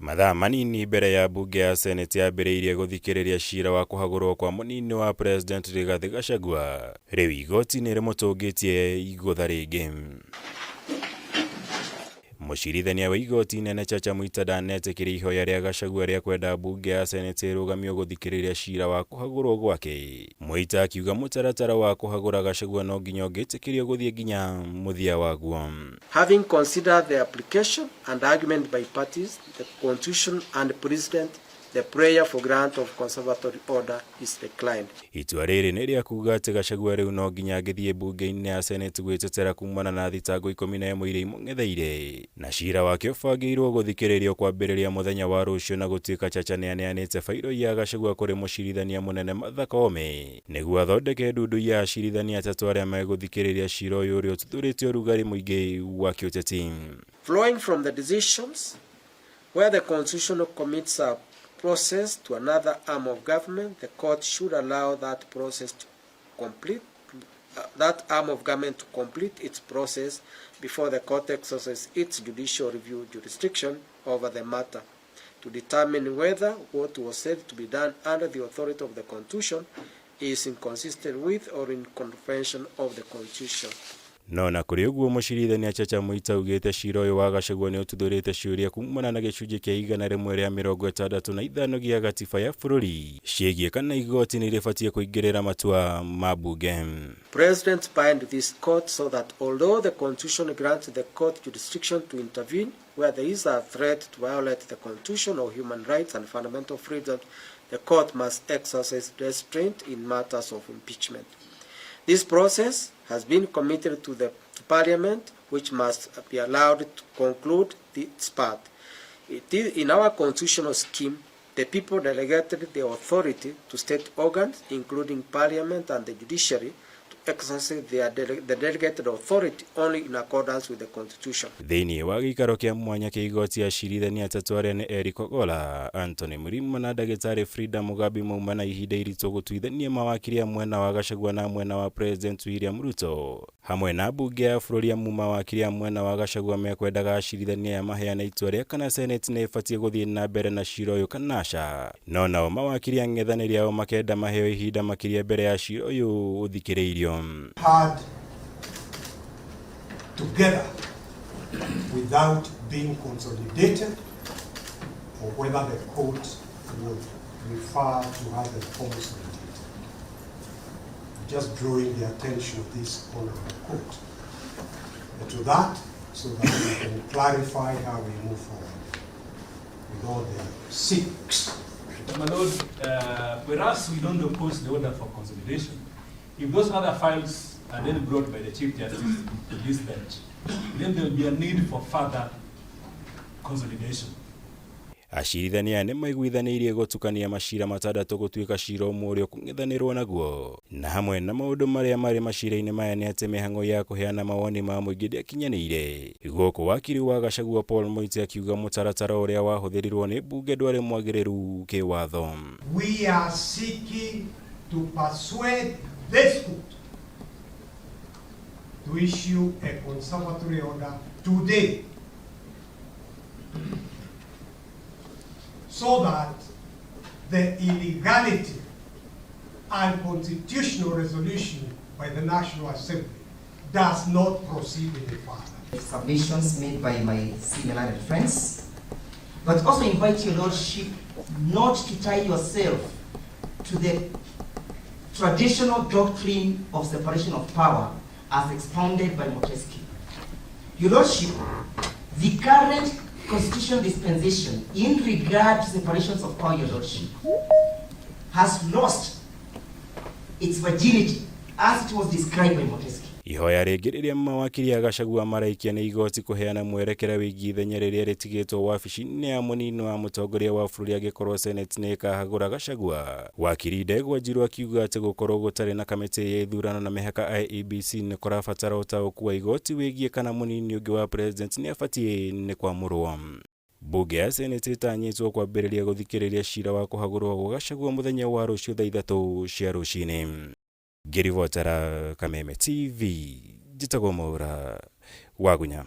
Mathaa manini mbere ya mbunge ya Senate yambĩrĩirie gũthikĩrĩria cira wa kũhagũrwo kwa mũnini wa President Rigathĩ Gachagua, rĩu igoti nĩ rĩmũtũngĩtie igũtha rĩngĩ. Mũcirithania wa igoti inene Chacha Mwita ndanetĩkĩria ihoya rĩa Gachagua rĩa kwenda mbunge ya Senate ĩrũgamio gũthikĩrĩria cira wa kũhagũrwo gwake. Mwita akiuga mũtaratara wa kũhagũra Gachagua no nginya ũngĩtĩkĩrio gũthiĩ nginya mũthia waguo. Having considered the application and argument by parties, the Constitution and President, the prayer for grant of conservatory order is declined. Itua rĩrĩ nĩ rĩa kuga atĩ Gachagua rĩu no nginya angĩthiĩ mbunge-inĩ ya Senate gwĩtetera kumana na thitango 11 iria imũng'etheire. Na cira wake ũbangĩirwo gũthikĩrĩrio kwambĩrĩria mũthenya wa rũciũ na gũtuĩka Chacha nĩaneanĩte bairo ya Gachagua kũrĩ mũcirithania mũnene Martha Koome nĩguo athondeke ndundu ya acirithania atatũ arĩa megũthikĩrĩria cira ũyũ ũrĩa ũtuthũrĩte ũrugarĩ mũingĩ wa kĩũteti. Flowing from the decisions where the Constitution commits a process to another arm of government, the court should allow that process to complete that arm of government to complete its process before the court exercises its judicial review jurisdiction over the matter to determine whether what was said to be done under the authority of the Constitution is inconsistent with or in contravention of the Constitution. No na kũrĩ ũguo mũcirithania Chacha Mwita augĩte cira ũyũ wa Gachagua nĩ ũtuthũrĩte ciũria kumana na gĩcunjĩ kĩa 165 gĩa gatiba ya bũrũri ciĩgiĩ kana igoti nĩ rĩbatiĩ kũingĩrĩra matua ma mbunge. President bind this court so that although the Constitution grants the court jurisdiction to intervene where there is a threat to violate the Constitution or human rights and fundamental freedoms, the court must exercise restraint in matters of impeachment. This process has been committed to the Parliament, which must be allowed to conclude its part. It is in our constitutional scheme, the people delegated the authority to state organs, including Parliament and the judiciary, to exercise the delegated authority only in accordance with the Constitution. Thĩinĩ wa gĩikaro kĩa mwanya kĩa igoti acirithania atatũ arĩa nĩ Eric Ogola, Anthony Mrima na ndagĩtarĩ Frida Mugambi mauma na ihinda iritũ gũtuithania mawakiri a mwena wa Gachagua na mwena wa President William Ruto hamwe na mbunge ya bũrũri amu mawakiri a mwena wa Gachagua mekwendaga acirithania aya maheane itua rĩa kana Senate nĩ ĩbatiĩ gũthiĩ na mbere na cira ũyũ kana aca. No nao mawakiri ang'ethanĩri ao makenda maheo ihinda makĩria mbere ya cira ũyũ ũthikĩrĩirio. Had together without being consolidated, or whether the court would refer to have them consolidated. I'm just drawing the attention of this honorable court to that so that we can clarify how we move forward with all the six. My lord, whereas we don't oppose the order for consolidation, if those other files are then brought by the Chief Justice to this bench, then there will be a need for further consolidation. Acirithania aya nĩ maiguithanĩirie gũtukania macira matandatũ gũtuĩka cira ũmwe ũrĩa ũkũng'ethanĩrwo naguo, na hamwe na maũndũ marĩa marĩ macira-inĩ maya nĩ atĩ mĩhang'o ya kũheana mawoni ma mũingĩ ndĩakinyanĩire. Gũkũ wakiri wa Gachagua Paul Mũite akiuga mũtaratara ũrĩa wahũthĩrirwo nĩ mbunge ndwarĩ mwagĩrĩru kĩwatho. We are seeking to persuade this court to issue a conservatory order today so that the illegality and constitutional resolution by the National Assembly does not proceed any further. Submissions made by my senior learned friends, but also invite your lordship not to tie yourself to the traditional doctrine of separation of power as expounded by Montesquieu. Your lordship, the current constitutional dispensation in regard to separations of power, your lordship, has lost its virginity as it was described by Montesquieu. Ihoya rĩngĩ rĩrĩa mawakiri a Gachagua maraikia nĩ igoti kũheana mwerekera wĩgiĩ ithenya rĩrĩa rĩtigĩtwo wabici-inĩ ya mũnini wa mũtongoria wa bũrũri angĩkorwo Senate nĩ ĩkahagũra Gachagua. Wakiri Ndegwa Njiru akiuga atĩ gũkorwo gũtarĩ na kamĩtĩ ya ithurano na mĩhaka IEBC nĩ kũrabatara ũtaũku wa igoti wĩgiĩ kana mũnini ũngĩ wa president nĩ abatiĩ nĩ kwamũrwo. Mbunge ya Senate ĩtanyĩtwo kwambĩrĩria gũthikĩrĩria cira wa kũhagũrwo gwa Gachagua mũthenya wa rũciũ thaa 3 cia rũcinĩ. Ngĩribotera Kameme TV, njĩtagwo Mwaura Wagunya.